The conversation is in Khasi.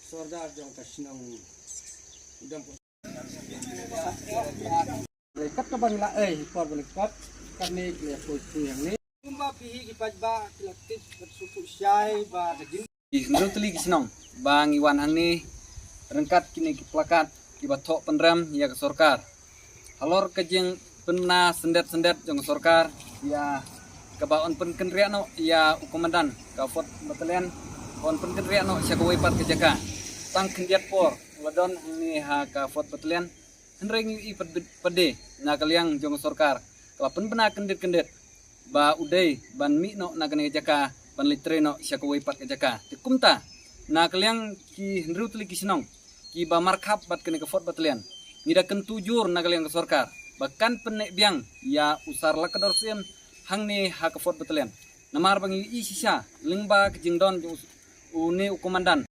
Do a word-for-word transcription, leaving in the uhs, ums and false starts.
Sordar jong ka shnong. Dang ko. Kat ka ban la ei por ban kot kat ni le ko tu yang ni. Kumba pi hi ki paidbah ki la tip bad suku shai ba da jin. Ki hynriew tylli ki shnong ba ngi wan hangne ryngkat kine ki plakat kiba thoh pynrem ïa ka sorkar. Halor ka jingpynbna syndet syndet jong ka sorkar ïa kaba yn pynkynriah noh ïa u komandan ka fourth battalion, yn pynkynriah noh sha kawei pat ka jaka. Tang khyndiat por la don hangne ha ka fourth battalion. Hynrei ngi ïohi pat, pat de na ka liang jong ka sorkar ka la pynbna kyndit kyndit ba u dei ban mih noh na kane ka jaka ban leit trei noh sha kawei pat ka jaka. Te kumta na ka liang ki hynriew tylli ki shnong kiba markhap bad kane ka fourth battalion, ngi da kyntu jur na ka liang ka sorkar ba kan pynneh biang ïa u Sar Lakador Syiem hangne ha ka fourth battalion. Namar ba ngi ïohi shisha lyngba ka jingdon jong u s-, une u komandan